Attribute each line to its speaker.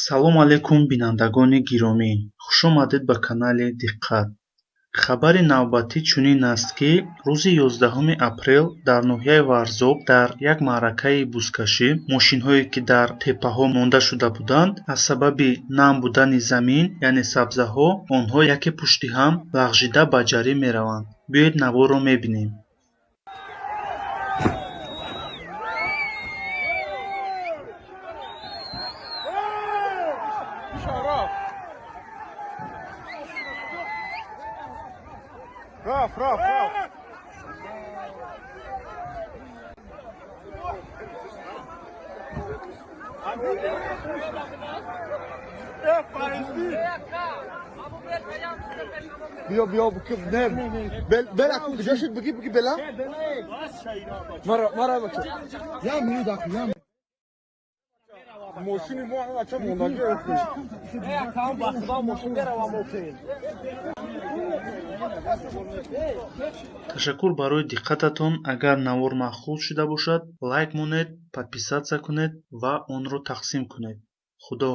Speaker 1: Салом алейкум, бинандагони гиромӣ! Хушомадед ба канали Диққат. Хабари навбатӣ чунин аст, ки рӯзи 11 апрел дар ноҳияи Варзоб дар як маъракаи бузкашӣ мошинҳое, ки дар теппаҳо монда шуда буданд, аз сабаби нам будани замин, яъне сабзаҳо, онҳо яке пушти ҳам лағжида ба ҷарӣ мераванд. Биёед, наворро мебинем.
Speaker 2: Раф, раф, раф.
Speaker 3: بیا بیا نه بل اكو جاشت بجيب بجيب بلا مرة مرة بك
Speaker 4: يا ميدك يا
Speaker 3: ماشین ما الان بچه موندگی
Speaker 1: Ташаккур барои диққататон. Агар навор маъқул шуда бошад, лайк монед, подписаться кунед ва онро тақсим кунед. Худо